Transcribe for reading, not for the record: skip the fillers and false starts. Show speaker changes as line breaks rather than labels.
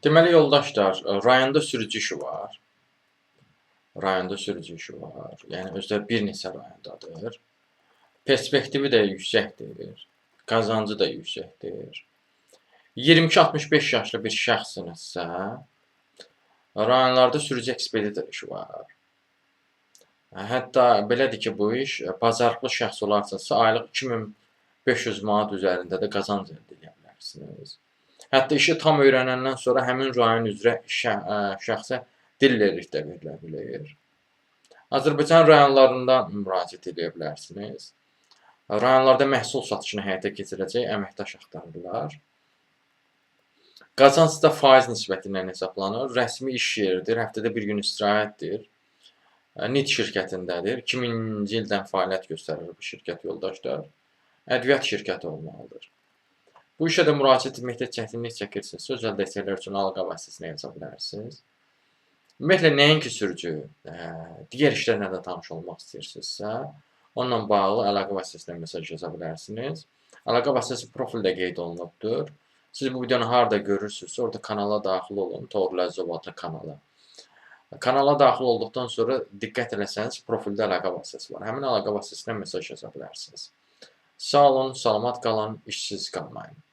Deməli yoldaşlar, rayonda sürücü işi var. Rayonda sürücü işi var. Yəni özdə bir neçə rayondadır. Perspektivi də yüksəkdir. Qazancı da yüksəkdir. 22-65 yaşlı bir şəxssinizsə, rayonlarda sürücü ekspeditor işi var. Hətta belədir ki, bu iş bacarıqlı şəxs olarsınızsa, aylıq 2500 manat üzərində də qazanc əldə edə bilərsiniz. Hətta işi tam öyrənəndən sonra həmin rayon üzrə şəxsə dillerlik də verilə bilir. Azərbaycan rayonlarından müraciət edə bilərsiniz. Rayonlarda məhsul satışını həyata keçirəcək əməkdaş axtarırlar. Qazanc da faiz nisbəti ilə hesablanır. Rəsmi iş yeridir, həftədə bir gün istirahətdir. NIT şirkətindədir. 2000-ci ildən fəaliyyət göstərir bu şirkət yoldaşlar. Ədviyyat şirkəti olmalıdır. Bu işə də müraciət etməkdə çətinlik çəkirsinizsə, özəl dəstəklər üçün əlaqə vasitəsinə yaza bilərsiniz. Ümumiyyətlə, nəinki sürücü, digər işlərlə də tanış olmaq istəyirsinizsə, onunla bağlı əlaqə vasitəsinə mesaj yaza bilərsiniz. Əlaqə vasitəsi profildə qeyd olunubdur. Siz bu videonu harada görürsünüzsə, orada kanala daxil olun, Toğrul Əzizov adlı kanala. Kanala daxil olduqdan sonra diqqət eləsəniz, profildə əlaqə vasitəsi var. Həmin əlaqə vasitəsinə mesaj yaza bilərsiniz. Sağ olun, salamat qalın, işsiz qalmayın.